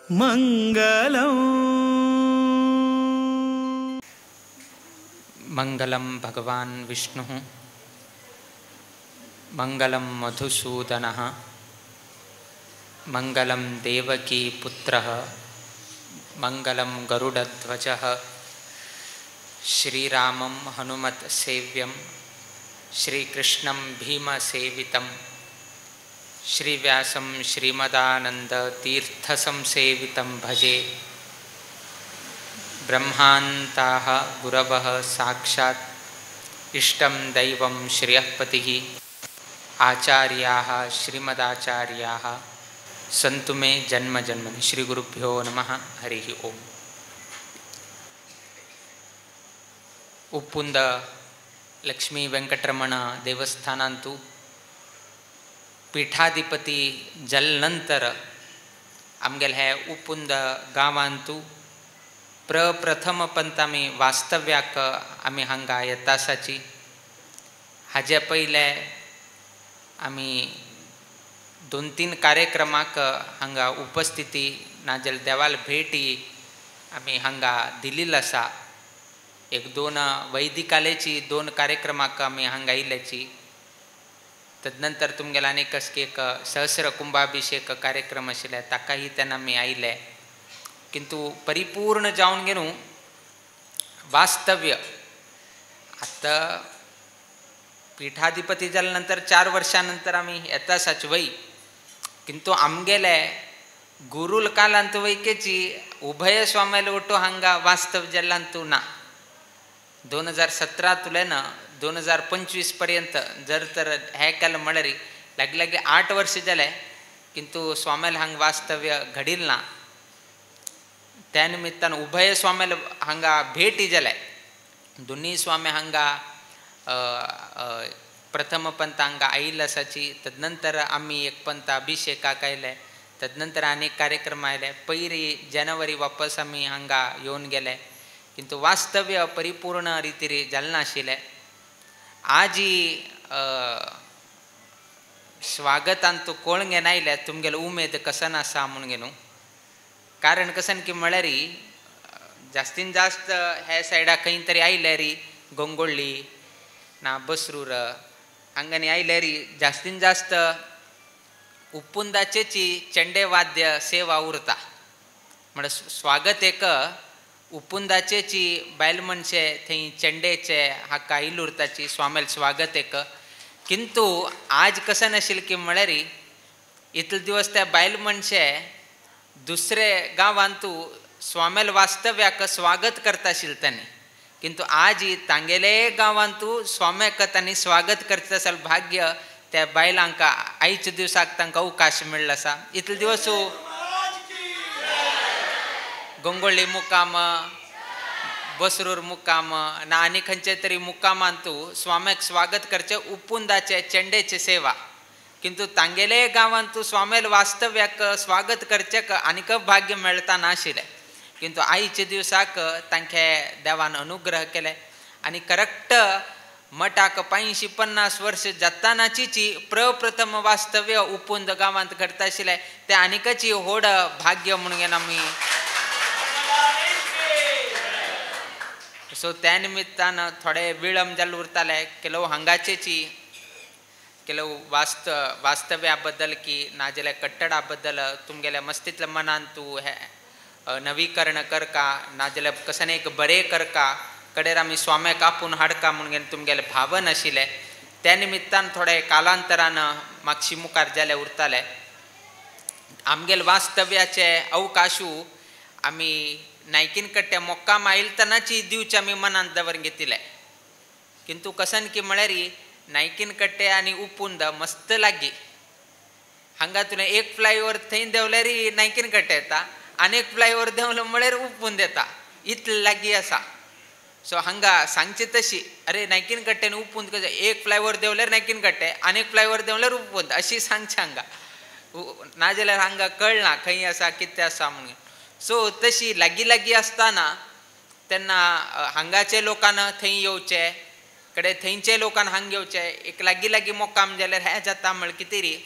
मंगलम। मंगलम भगवान विष्णु मंगलम मधुसूदनः मंगलम देवकी पुत्रः मंगलम गरुडध्वजः। श्रीरामं हनुमत् सेव्यं श्रीकृष्णं भीमसेवितं श्रीव्यासं श्रीमदानन्दतीर्थसंसेवितं भजे। ब्रह्मान्ताः गुरवः साक्षात् इष्टं दैवं श्रियःपतिः आचार्याः श्रीमदाचार्याः सन्तु मे जन्म जन्मनि। श्रीगुरुभ्यो नमः। हरिः ओम्। उप्पुंद लक्ष्मी वेंकटरमण देवस्थानांतु पीठाधिपती जलनंतर आमगेले हे उप्पुंद गांवांतु प्रप्रथम पंत आमी वास्तव्याक आमी हांगा येता आसाची। हाजे पयले आमी दोन तीन कार्यक्रमाक हांगा उपस्थिती नाजाल्यार देवाल भेटी आमी हांगा दिल्ली आसा। एक दोन वैदिकालेची दोन कार्यक्रमाक आमी हांगा आयिल्ल्याची। तदनंतर तुमगेले आनीक असके एक सहस्र कुंभाभिषेक कार्यक्रम आशिल्ले ताकाही तेन्ना आमी आयले। किंतु परिपूर्ण जावन घेवन वास्तव्य आतां पीठाधिपती जाल्या नंतर 4 वर्षां नंतर आमी येता आसाच वय, किंतु आमगेले गुरुल कालांत वैकेची उभय स्वाम्याले ಒಟ್ಟು हांगा वास्तव्य जाल्ल्यांतू ना। 2017 तुले ना 2025 पर्यंत जर तर हे केलें म्हळ्यार लागीं लागीं 8 वर्ष जाले, किंतु स्वाम्याले हांगा वास्तव्य घडिल ना। त्या निमित्तान उभय स्वाम्याले हांगा भेटी जाले। दोन्ही स्वामी हांगा प्रथम पंत हांगा आयिल्ले आसाची। तदनंतर आमी एक पंत अभिषेकाक आयले, तदनंतर आनीक कार्यक्रम आयले। पयली जानेवारी वापस आमी हांगा येवन गेले, किंतु वास्तव्य परिपूर्ण रितीर जालें नाशिल्लें। आजी स्वागतान तूं कोण घेवन आयले तुमगेलो उमेद कसन आसा म्हूण घेवन, कारण कसन की म्हळ्यार जास्तीन जास्त हे सायडा खंय तरी आयल्यार गोंगोळ्ळी ना बसरूर हांगांनी आयल्यार जास्तीन जास्त उप्पुंदाचेची चेंडे वाद्य सेवा उरता। म्हळ्यार स्वागत एक उप्पुंदाचेची बायल मनशे थंय चेंडेचे हाका आयिल्ल उरताची स्वामेल स्वागत एक। किंतु आज कशें नाशिल्लें की म्हळ्यार इतले दिवस त्या बायल मनशे दुसरे गांवांतू स्वामेल वास्तव्याक स्वागत करता आशिल्लें तांणी, किंतु आज तांगेले गांवांतू स्वाम्याक तांणी स्वागत करता आसलें भाग्य त्या बायलांक आयच्या दिवसाक तांकां अवकाश मेळ्ळो आसा। इतले दिवस गोंगोळ्ळी मुक्काम बसरूर मुक्काम ना आनी खंयचे तरी मुक्कामांतू स्वाम्याक स्वागत करचें उप्पुंदाचे चेंडेची सेवा, किंतु तांगेले गांवांतू स्वामेल वास्तव्याक स्वागत करचें आनीक भाग्य मेळटा नाशिल्लें। किंतु आयच्या दिवसाक तांकां देवान अनुग्रह केले आनी करेक्ट मठाक 85-50 वर्ष जातानाचीची प्रप्रथम वास्तव्य उप्पुंद गांवांत घडता आशिल्लें तें आनीकची व्हड भाग्य म्हणून आमी। सो त्या निमित्तान थोडे विळंब जाल्ले उरताले। ಕೆಲವು हांगाचेची ಕೆಲವು वास्तव्या बद्दल की नाजाल्यार कट्टडा बद्दल तुमगेल्या मस्तीतल्या मनान तूं हे नवीकरण करका नाजाल्यार कशें एक बरें करका कडेर आमी स्वाम्याक आपोवन हाडका म्हणून तुमगेलें भावन आशिल्लें। त्या निमित्तान थोडे कालांतरान मागशी मुखार जाले उरताले। आमगेले वास्तव्याचे अवकाशू आमी नायकीन कट्ट्या मोक्काम आयलतनाची दिवचे आमी मनांत दवर घेतिल्ले, किंतु कसन की म्हळ्यार नायकीन कट्टे आनी उप्पुंद मस्त लागीं हांगा तुवें एक फ्लायओवर थंय देंवल्यार नायकीन कट्टे येता आनी एक फ्लायओवर देंवलो म्हळ्यार उप्पुंद येता, इतलें लागीं आसा। सो हांगा सांगची तशी अरे नायकीन कट्टे आनी उप्पुंद कशें एक फ्लायओवर देंवल्यार नायकीन कट्टे आनी एक फ्लायओवर देंवल्यार उप्पुंद अशी सांगचें हांगा, नाजाल्यार हांगा कळना खंय आसा कितें आसा म्हणून। सो तशी लागीं लागीं आसतना तेन्ना हांगाचे लोकान थंय येवचे कडे थंयचे लोकान हांग येवचे एक लागीं लागीं मोकाम जाल्यार हें जाता म्हळ्यार कितें री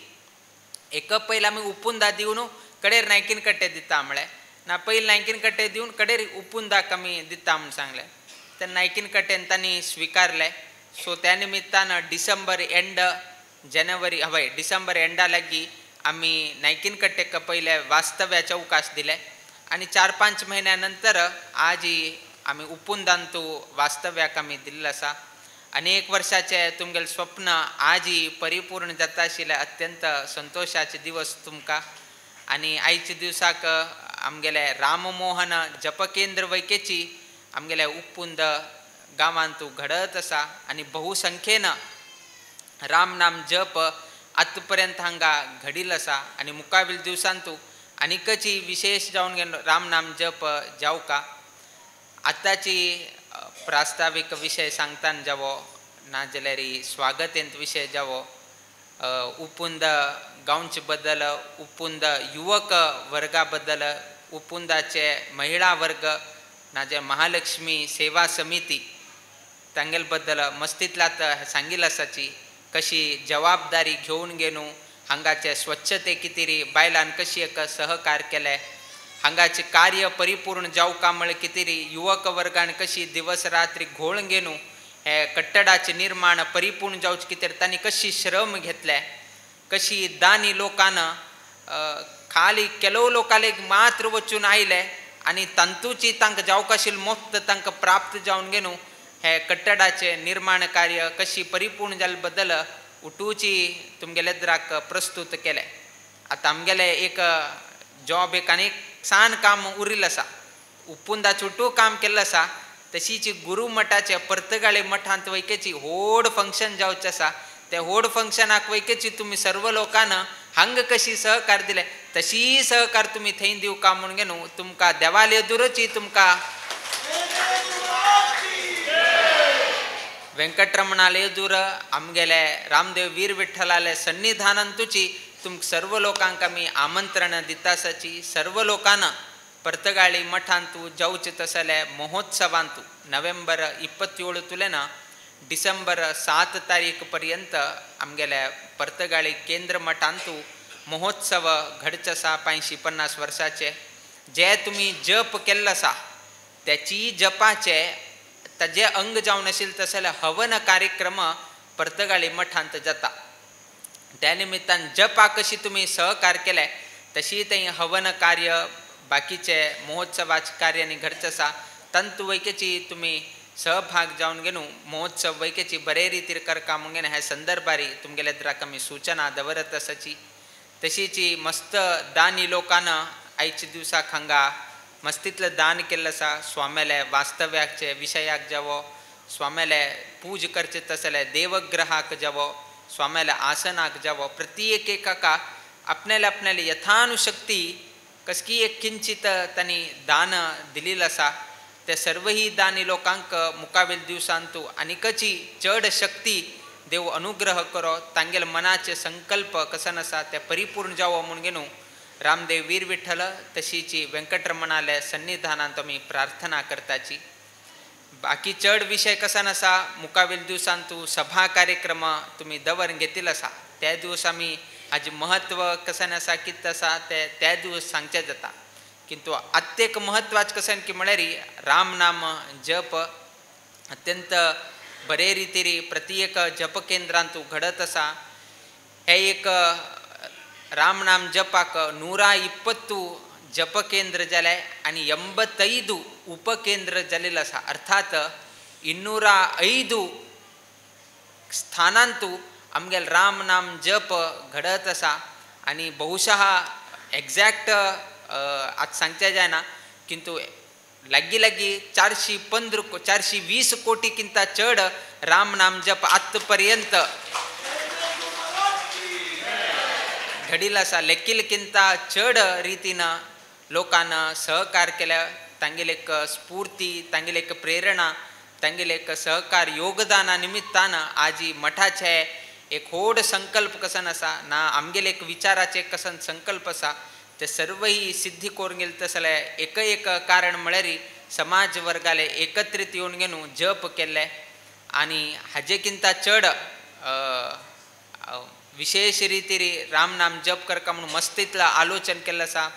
एक पयलीं आमी उप्पुंदा दिवन कडेर नायकीन कट्टे दिता म्हळें ना पयलीं नायकीन कट्टे दिवन कडेर उपुंदाक आमी दिता म्हूण सांगलें ते नायकीन कट्टेन तांणी स्विकारलें. सो त्या निमित्तान डिसेंबर एंड जनवरी हय डिसेंबर एंडा लागीं आमी नायकीन कट्टेक पयले वास्तव्याचे अवकाश दिले आनी 4-5 म्हयन्या नंतर आजी आमी उपुंदांतू वास्तव्याक आमी दिल्लें आसा. अनेक वर्साचे तुमगेलें स्वप्न आजी परिपूर्ण जाता आशिल्लें अत्यंत संतोशाचे दिवस तुमकां. आनी आयच्या दिवसाक आमगेले राममोहन जपकेंद्र वैकेची आमगेले उपुंद गांवांतू घडत आसा आनी बहुसंख्येन राम नाम जप आतां पर्यंत हांगा घडील आसा आनी मुखावेल दिवसांतू आनीकची विशेष जावन गेलो राम नाम जप जावका. आतांची प्रास्तावीक विशय सांगतान जावो नाजाल्यार स्वागतेंत विशय जावो उपुंद गांवचे बद्दल उपुंद युवक वर्गा बद्दल उपुंदाचे महिला वर्ग नाजाल्यार महालक्ष्मी सेवा समिती तांगेले बद्दल मस्तींतल्यात सांगिल्लें आसाची कशी जबाबदारी घेवन घेवन हांगाचे स्वच्छते कितें बायलान कशी एक सहकार केले हांगाचे कार्य परिपूर्ण जावका म्हळ्यार कितें युवक वर्गान कशी दिवस रात्री घोळ घेवन हे कट्टडाचें निर्माण परिपूर्ण जावचें कितें तांणी कशी श्रम घेतले कशी दानी लोकान खाली ಕೆಲವು लोकांक मात्र वचून आयले आनी तांतूची तांकां जावकाशील मुफ्त तांकां प्राप्त जावन घेवन हे कट्टडाचें निर्माण कार्य कशी परिपूर्ण जाल्ले बद्दल उठूची तुमगेले द्राक प्रस्तुत केलें. आतां आमगेलें एक जॉब एक आनी सान काम उरिल्लें आसा उपुंदाचें उठू काम केल्लें आसा तशीच गुरू मठाचे पर्तगाळे मठांत वैकेची व्हड फंक्शन जावचें आसा त्या व्हड फंक्शनाक वैकेची तुमी सर्व लोकांना हांगा कशी सहकार दिले तशी सहकार तुमी थंय दिवका म्हूण घेवन तुमकां देवाले दुरची तुमकां वेंकटरमणाले दूर आमगेले रामदेव वीर विठ्ठलाले सन्निधानांतूची तुमकां सर्व लोकांक आमी आमंत्रण दिता आसाची. सर्व लोकांना पर्तगाळी मठांतू जावचे तसले महोत्सवांतू नोव्हेंबर 27 तुलेन डिसेंबर 7 तारीख पर्यंत आमगेले पर्तगाळी केंद्र मठांतू महोत्सव घडचे आसा 550 वर्साचे. जे तुमी जप केल्लो आसा त्याची जपाचे ताजे अंग जावन आशिल्लें तसले हवन कार्यक्रम पर्तगाळी मठांत जाता. त्या निमित्तान जपाक कशी तुमी सहकार केले तशी थंय हवन कार्य बाकीचे महोत्सवाचे कार्य आनी घडचें आसा तंतु वैकेची तुमी सहभाग जावन घेवन महोत्सव वैकेची बरे रितीर करका म्हूण घेवन ह्या संदर्भारी तुमगेले द्राक आमी सूचना दवरत आसाची. तशीची मस्त दानी लोकांना आयच्या दिवसाक हांगा मस्तींतलें दान केल्लें आसा स्वाम्याले वास्तव्याचे विशयाक जावो स्वाम्याले पूज करचे तसले देवग्रहाक जावो स्वाम्याले आसनाक जावो प्रत्येक एकाका आपल्याले आपल्याले यथानुशक्ती कसकी एक किंचित तांणी दान दिलेलें आसा. ते सर्वही दानी लोकांक मुखावेल दिवसांतू आनीकची चड शक्ती देव अनुग्रह करो तांगेले मनाचे संकल्प कसन आसा ते परिपूर्ण जावो म्हूण घेवन रामदेव वीर विठ्ठल तशीची वेंकटरमणाले सन्निधानांत आमी प्रार्थना करताची. बाकी चड विशय कसन आसा मुखावेल दिवसांतू सभा कार्यक्रम तुमी दवर घेतिल्लो आसा त्या दिवस आमी हाजें महत्व कसन आसा कितें आसा ते त्या दिवस सांगचें जाता. किंतु आत्तेक महत्वाचें कसन की म्हळ्यार राम नाम जप अत्यंत बरे रितीरी प्रत्येक जप केंद्रांतू घडत आसा. हे एक राम नाम जपाक 120 जप केंद्र जाले आनी 85 उपकेंद्र जालेलें आसा. अर्थात 205 स्थानांतू आमगेले राम नाम जप घडत आसा. आनी बहुशः एग्जॅक्ट आज सांगचें जायना किंतु लागीं लागीं 415 420 कोटी किंता चड राम नाम जप आतां पर्यंत घडिल्लो आसा. लेकील किंता चड रितीन लोकांना सहकार केल्या तांगेले एक स्फूर्ती तांगेले एक प्रेरणा तांगेले एक सहकार योगदाना निमित्तान आजी मठाचे एक व्हड संकल्प कसन आसा ना आमगेले एक विचाराचे कसन संकल्प आसा ते सर्वही सिद्धी करून गेले तसले एक एक कारण म्हळ्यार समाज वर्गाले एकत्रित येवन घेवन जप केल्ले आनी हाजे किंता चड विशेष रितीरी राम नाम जप करका म्हणून मस्तीतला आलोचन केल्लें आसा.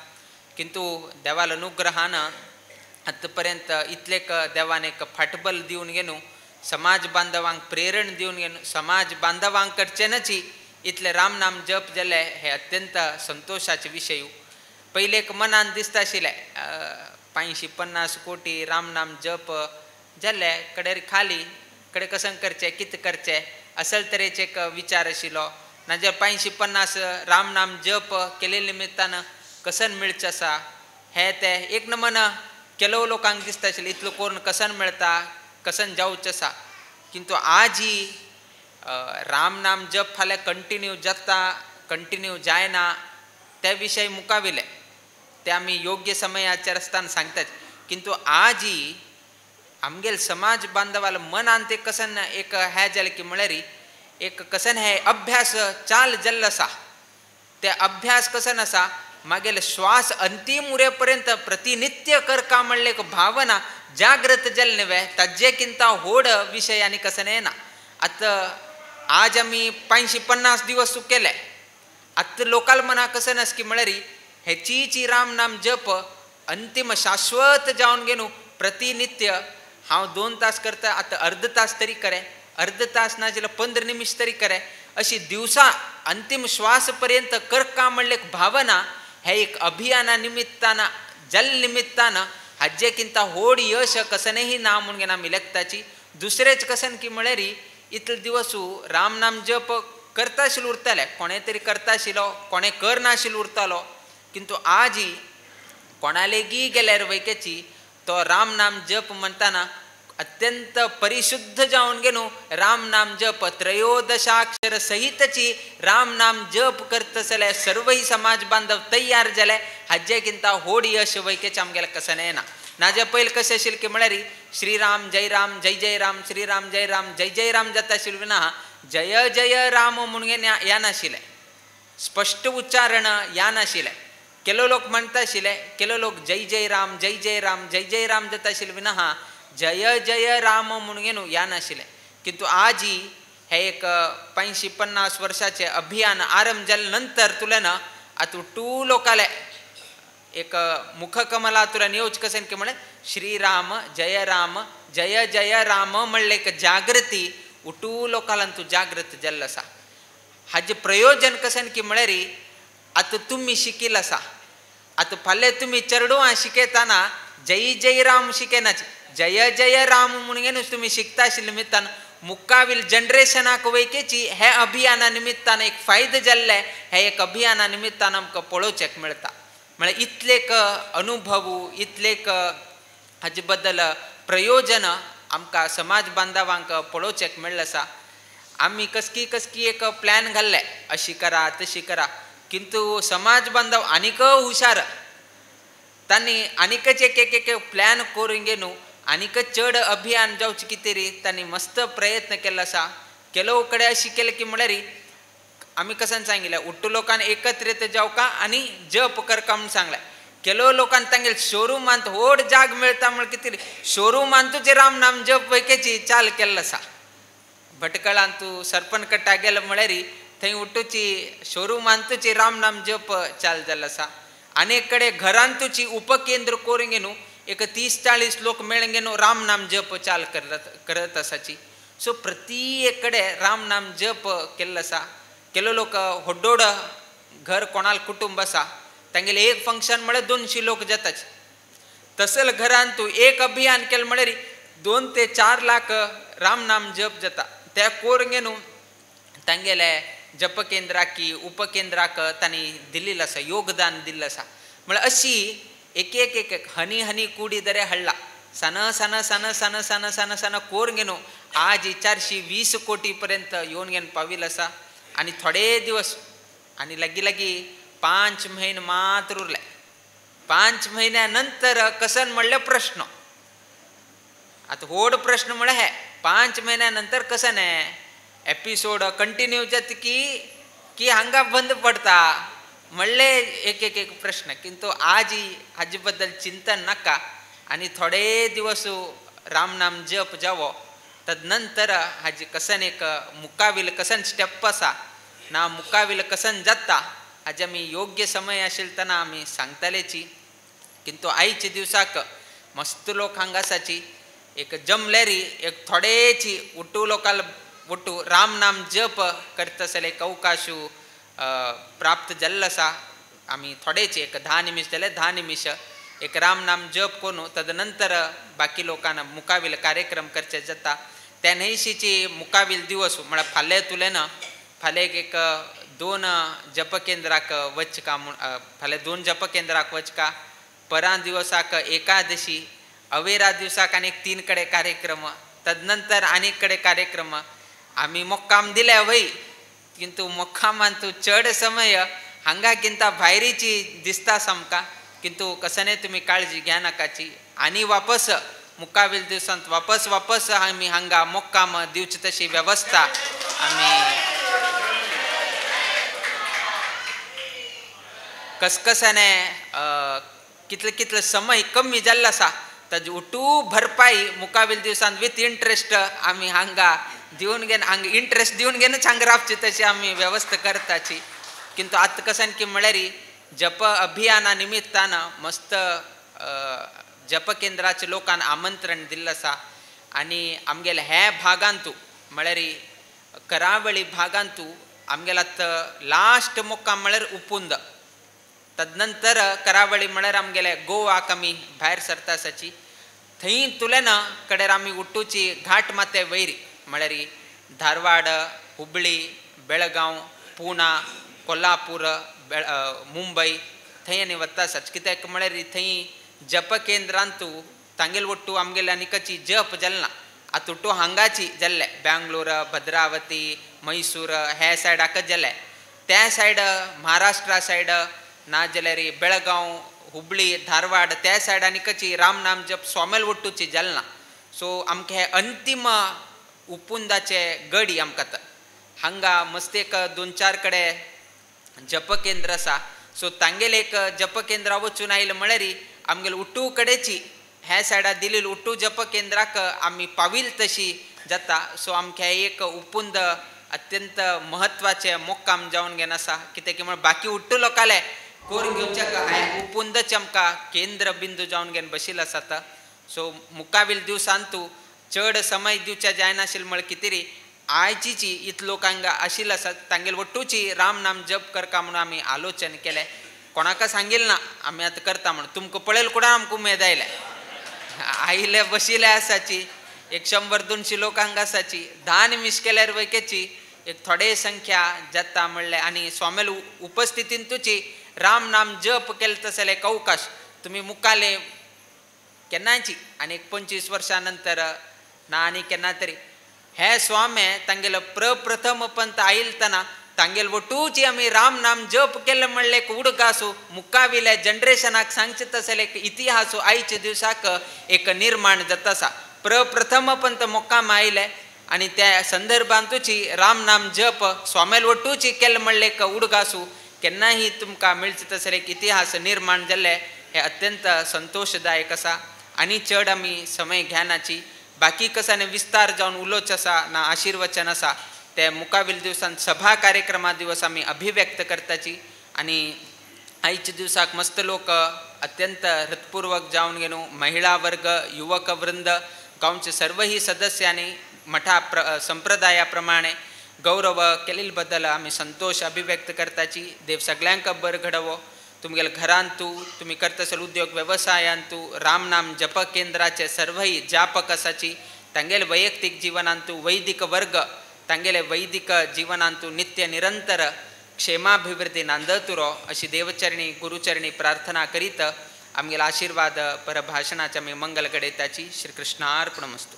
किंतु देवाल अनुग्रहान आतांपर्यंत इतलेक देवान एक फाटबल दिवन घेवन समाज बांधवांक प्रेरण दिवन घेवन समाज बांधवांक कडच्यानच इतले राम नाम जप जाले हे अत्यंत संतोषाचे विशय. पयले एक मनान दिसता आशिल्लें 550 कोटी राम नाम जप जाले कडेर खाली कडे कसं करचें कितें करचें असल तरेचे एक विचार आशिल्लो. नाजाल्यार 550 राम नाम जप केले निमित्तान कसन मेळचें आसा हे ते एक नमन ಕೆಲವು लोकांक दिसता आशिल्लें इतलो करून कसन मेळटा कसन जावचें आसा. किंतु आजी राम नाम जप फाल्यां कंटिन्यू जाता कंटिन्यू जायना ते विशय मुखाविले ते आमी योग्य समयाचेर आसतना सांगतात. किंतु आजी आमगेल समाज बांधवाल मनान ते कसन एक हें जालें की म्हळ्यार एक कसन हे अभ्यास चाल जाल्लो आसा. ते अभ्यास कसन आसा मागेले श्वास अंतिम उरे पर्यंत प्रतिनित्य करका म्हणले एक भावना जागृत जाले न्हय ताजे किंता होड विशय आनी कसन येना. आतां आज आमी 550 दिवस केले आतां लोकाल मना कसन आसा की म्हळ्यार हेचीची राम नाम जप अंतिम शाश्वत जावन घेवन प्रतिनित्य हांव 2 तास करता आतां अर्द तास तरी करे अर्द तास ना जाल्यार 15 निमिश तरी करे अशी दिवसा अंतिम श्वास पर्यंत करका म्हणले एक भावना हे एक अभियाना निमित्तान जल निमित्तान हाजेकिंता होड यश कसनही ना म्हणून घेना आमी लेखताची. दुसरेच कसन की म्हळ्यार इतले दिवस राम नाम जप करता आशिल्लो उरताले कोणे तरी करता आशिल्लो कोणे करनाशिल्लो उरतालो. किंतु आजी कोणालेगी गेल्यार वैकेची तो राम नाम जप म्हणताना अत्यंत परिशुद्ध जावन घेवन राम नाम जप त्रयोदशाक्षर सहितची राम नाम जप करत जाल्यार सर्वही समाज बांधव तयार जाले हाजेकिंता होड यश वैकेचे आमगेले कसन येना. नाजाल्यार पयलीं कशें आशिल्लें की म्हळ्यार श्रीराम जय राम जय जय राम श्रीराम जय राम जय जय राम जाता आशिल्लें ना जय जय राम म्हणून या नाशिल्लें स्पश्ट उच्चारण या नाशिल्लें. केलो लोक म्हणटा आशिल्ले केलो लोक जय जय राम जय जय राम जय जय राम जाता आशिल्लें ना जय जय राम म्हणून न्हू या नाशिल्लें. किंतु आजी हे एक 550 वर्षाचे अभियान आरंभ जाले नंतर तुला ना आतां टू लोकाले एक मुखकमला तुला येवच कशें की म्हळें श्रीराम जय राम जय जय राम म्हणलें एक जागृती उटू लोकालान तूं जागृत जाल्लो आसा. हाजें प्रयोजन कशें की म्हळ्यार आतां तुमी शिकिल्लो आसा आतां फाल्यां तुमी चेडवां शिकयतना जय जय राम शिकयनाची जय जय राम म्हणून तुमी शिकता आशिल्ले निमित्तान मुखावील जनरेशनाक वैकेची हे अभियाना निमित्तान एक फायदो जाल्ले हे एक अभियाना निमित्तान आमकां पळोवचेक मेळटा. म्हळ्यार इतलेक अनुभव इतलेक हाजे बद्दल प्रयोजन आमकां समाज बांधवांक पळोवचेक मेळ्ळें आसा. आमी कसकी कसकी एक प्लॅन घाल्ले अशी करा तशी करा किंतु समाज बांधव आनीक हुशार तांणी आनीकच एक एक एक प्लॅन करून घेवन आनीक चड अभियान जावचें कितें रे तांणी मस्त प्रयत्न केल्लो आसा. ಕೆಲವು कडेन अशी केलें की म्हळ्यार आमी कसन सांगिल्लें उट्टू लोकान एकत्रित जावका आनी जप करका म्हूण सांगलें. ಕೆಲವು लोकान तांगेले शोरुमांत व्हड जाग मेळटा म्हण कितें शोरुमांतूच राम नाम जप वैकेची चाल केल्लो आसा. भटकळांत तूं सरपणकट्टा गेलो म्हळ्यार थंय उट्टूची शोरुमांतूच राम नाम जप चाल जाल्लो आसा. अनेक कडेन घरांतूची उपकेंद्र करून घेवन एक 30-40 लोक मेळून घेवन राम नाम जप चाल करत आसाची. सो प्रत्येक कडेन राम नाम जप केल्लो आसा. केलो लोक होड्डोड घर कोणाल कुटुंब आसा तांगेले एक फंक्शन म्हळ्यार 200 लोक जाताच. तसल घरान तूं एक अभियान केलें म्हळ्यार 2 ते 4 लाख राम नाम जप जाता. त्या करून घेवन तांगेले जपकेंद्राक उपकेंद्राक तांणी दिल्लें आसा योगदान दिल्लें आसा. म्हळ्यार अशी एक एक एक एक हनी हनी कुडी दरे हडला सान सान सान सान सान सान सान करून घेवन आज 420 कोटी पर्यंत येवन घेवन पाविल्लो आसा. आनी थोडे दिवस आनी लागीं लागीं 5 म्हयने मात्र उरले. 5 म्हयन्या नंतर कसन म्हणलें प्रश्न आतां व्हड प्रश्न म्हळ्यार हे 5 म्हयन्या नंतर कसन एपिसोड कंटिन्यू जाता की की हांगा बंद पडता म्हणले एक एक एक प्रश्न. किंतु आज हाजे बद्दल चिंतन नाका आनी थोडे दिवस राम नाम जप जावो तदनंतर हाजी कसन एक मुखावील कसन स्टेप आसा ना मुकाविल कसन जाता हाजे आमी योग्य समय आशिल्लो तेन्ना आमी सांगतालेची. किंतु आयचे दिवसाक मस्त लोक हांगा आसाची एक जमलेरी एक थोडेची उट्टू लोकाल उट्टू राम नाम जप करता एक अवकाशू प्राप्त जाल्लो आसा. आमी थोडेचे एक 10 निमिष जाले 10 निमिष एक राम नाम जप करून तदनंतर बाकी लोकांना मुकाविल कार्यक्रम करचे जाता. त्या न्हयशीची मुकाविल दिवस म्हळ्यार फाल्यां तुले ना फाल्यां एक 2 जपकेंद्राक वचका म्हूण फाल्यां 2 जपकेंद्राक वचका, परां दिवसाक एकादशी, अवेरा दिवसाक आनी 3 कडे कार्यक्रम, तदनंतर आनीक कडे कार्यक्रम. आमी मुक्काम दिले वय किंतु मुक्कामान तूं चड समय हांगा किंता भायरीची दिसता सामकां, किंतु कसने तुमी काळजी घ्या नाकाची. आनी वापस मुकाविल दिवसांत वापस वापस आमी हांगा मुक्काम दिवची तशी वेवस्था आमी कसकसाने कितले कितले समय कमी जाल्लो आसा ताजी उटू भरपाई मुकाविल दिवसांत विथ इंट्रस्ट आमी हांगा दिवन घेवन हांगा इंट्रस्ट दिवन घेवनच हांगा रावची तशी आमी वेवस्था करताची. किंतु आतां कसन की म्हळ्यार जप अभियाना निमित्तान मस्त जपकेंद्राचे लोकांक आमंत्रण दिल्लें आसा आनी आमगेले हे भागांतू म्हळ्यार करावळी भागांतू आमगेले आतां लास्ट मुक्काम म्हळ्यार उपुंद, तदनंतर करावळी म्हळ्यार आमगेले गोवाक आमी भायर सरता आसाची. थंय तुले ना कडेर आमी उट्टूची घाट माते वैरी म्हळ्यार धारवाड, हुबळी, बेळगांव, पुणा, कोल्हापूर, मुंबय थंय आनी वता आसाच. कित्याक म्हळ्यार थंय जपकेंद्रांतू तांगेल ಒಟ್ಟು आमगेले आनीकची जप जालना आतां उट्टू हांगाची जाल्ले बेंगलोर, भद्रावती, मैसूर हे सायडाकच जाले, त्या सायड महाराष्ट्रा सायड ना जाल्यार बेळगांव, हुबळी, धारवाड त्या सायड आनीकची राम नाम जप स्वामेल ಒಟ್ಟುची जालना. सो आमकां हे अंतीम उपुंदाचे गडी आमकां आतां हांगा मस्त एक 2-4 कडे जपकेंद्र आसा. सो तांगेले एक जपकेंद्रा वचून आयले म्हळ्यार आमगेले उट्टू कडेची ह्या सायडा दिलेली उट्टू जपकेंद्राक आमी पाविल तशी जाता. सो आमकां एक उपुंद अत्यंत म्हत्वाचें मुक्काम जावन घेवन आसा. कित्याक की म्हळ्यार बाकी उट्टू लोकांले करून घेवच्याक हें उपुंदच आमकां केंद्र बिंदू जावन घेवन बशिल्लो आसा. सो मुकाविल दिवसांतू चड समय दिवच्या जायनाशिल्लें म्हळ्यार कितें री आयचीची इतलो लोक हांगा आशिल्लो आसा तांगेले वट्टूची राम नाम जप करका म्हणून आमी आलोचन केलें. कोणाक सांगिल्लें ना आमी आतां करता म्हणून, तुमकां पळयल कुडा आमकां उमेद आयल्या आयिल्ले बशिल्ले आसाची एक 100-200 लोक हांगा आसाची 10 निमिष केल्यार वयकेची एक थोडे संख्या जाता म्हणलें आनी स्वामेल उपस्थितीन तुची राम नाम जप केलें तसलें एक अवकाश तुमी मुखाले केन्नाची आनी एक 25 वर्सां नंतर ना आनी केन्ना तरी हे स्वामे तांगेलो प्रप्रथम पंत आयिल्तना तांगेल वटूची आमी राम नाम जप केलें म्हणलें एक उडगासू मुखाविल्या जनरेशनाक सांगचें तसलें एक इतिहास आयच्या दिवसाक एक निर्माण जाता आसा. प्रप्रथम पंत मुक्काम आयले आनी त्या संदर्भांतूची राम नाम जप स्वामेल वटूची केलें म्हणलें एक उडगासू केन्नाही तुमकां मेळचें तसलें एक इतिहास निर्माण जाल्लें हें अत्यंत संतोशदायक आसा. आनी चड आमी समय घेनाची बाकी कसाने विस्तार जावन उलोवचो आसा ना आशिर्वचन आसा ते मुखाविल दिवसान सभा कार्यक्रमा दिवस आमी अभिव्यक्त करताची. आनी आयच्या दिवसाक मस्त लोक अत्यंत हृत्पूर्वक जावन घेवन महिला वर्ग, युवक वृंद, गांवचे सर्वही सदस्यांनी मठा संप्रदाया प्रमाणे गौरव केलेले बद्दल आमी संतोष अभिव्यक्त करताची. देव सगळ्यांक बर घडवो, तुमगेले घरांतू तुमी करता उद्योग व्यवसायांतू रामनाम जप केंद्राचे सर्वही जापक आसाची तांगेले वैयक्तिक जीवनांतू वैदिक वर्ग तांगेले वैदिक जीवनांतू नित्य निरंतर क्षेमाभिवृद्धी नांदतुरो अशी देवचरणी गुरुचरणी प्रार्थना करीत आमगेले आशीर्वाद परभाषणाच्या मी मंगल घडयताची. श्रीकृष्णार्पणमस्तु.